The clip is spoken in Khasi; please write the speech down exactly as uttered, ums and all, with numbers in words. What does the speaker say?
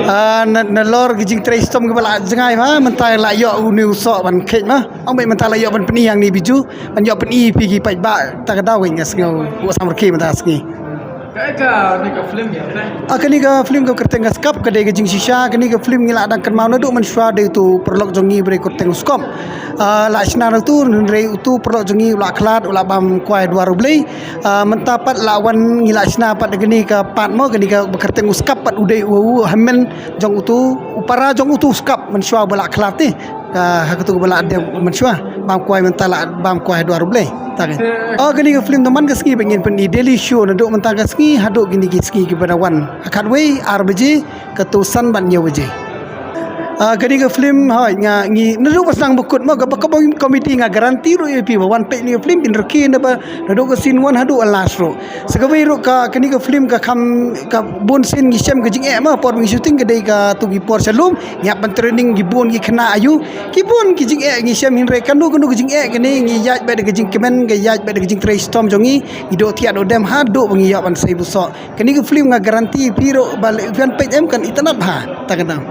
Ah, na, nalor ki jingtrei shitom kiba la jngai ma, mynta la ïoh une u soh ban kheit ma. Ong beit mynta la ïoh ban pyni hangne Biju, ban ïoh pyni phi ki paidbah, ta ka daw nga sngew u sam rkhi mynta sngi. Ka, ka, ni ka film ïa, ka? Ah, kane ka film ka kyrteng ka Skap, ka dei ka jingshisha, kane ka film ngi la dang kynmaw naduh mynshuwa dei utu paralok jong ngi ba dei kyrteng u Skop. Ah, la shna utu, hynrei utu paralok jong ngi u la khlad, u la bam kwai duar U Blei. Ah, mynta pat la wan ngi la shna pat kane ka part mo, kane ka ba kyrteng u Skap pat u dei u, u hynmen jong utu, u para jong utu u Skap mynshuwa ba la khlad te. Ah, ha katu ba la dem mynshuwa, bam kwai mynta la bam kwai duar U Blei. Ta ka. Oh, kane ka film da man ka sngi ba ngin pyni daily show naduh mynta ka sngi haduh kine ki sngi kiba da wan. Ha khatwei, ar baje, katu san bad hynñiew baje. Ah, kane ka film, hoi, nga, ngi, naduh ba sdang ba kut mo, kaba, kaba committee nga guarantee ruh ïa phi ba wan peit kane ka film, kin rkhie naba, naduh ka scene one haduh ka last ruh. Sa kawei ruh ka, kane ka film ka kham, ka bun sien ngi shem ka jingeh ma, por ba ngi shooting ka dei katu ki por sha lum, ngi hap ban training, ki bun ki khynnah aïu, ki bun ki jingeh ngi shem, hynrei kano kano ka jingeh kane ngi ïaid beit da ka jingkmen, ka ïaid beit da ka jingtrei shitom jong ngi, ngi duh thiah duh dem haduh ba ngi ïoh ban sei busoh. Kane ka film nga guarantee phi ruh ba leh phi wan peit em kan itynnad bha. Ta ka dang.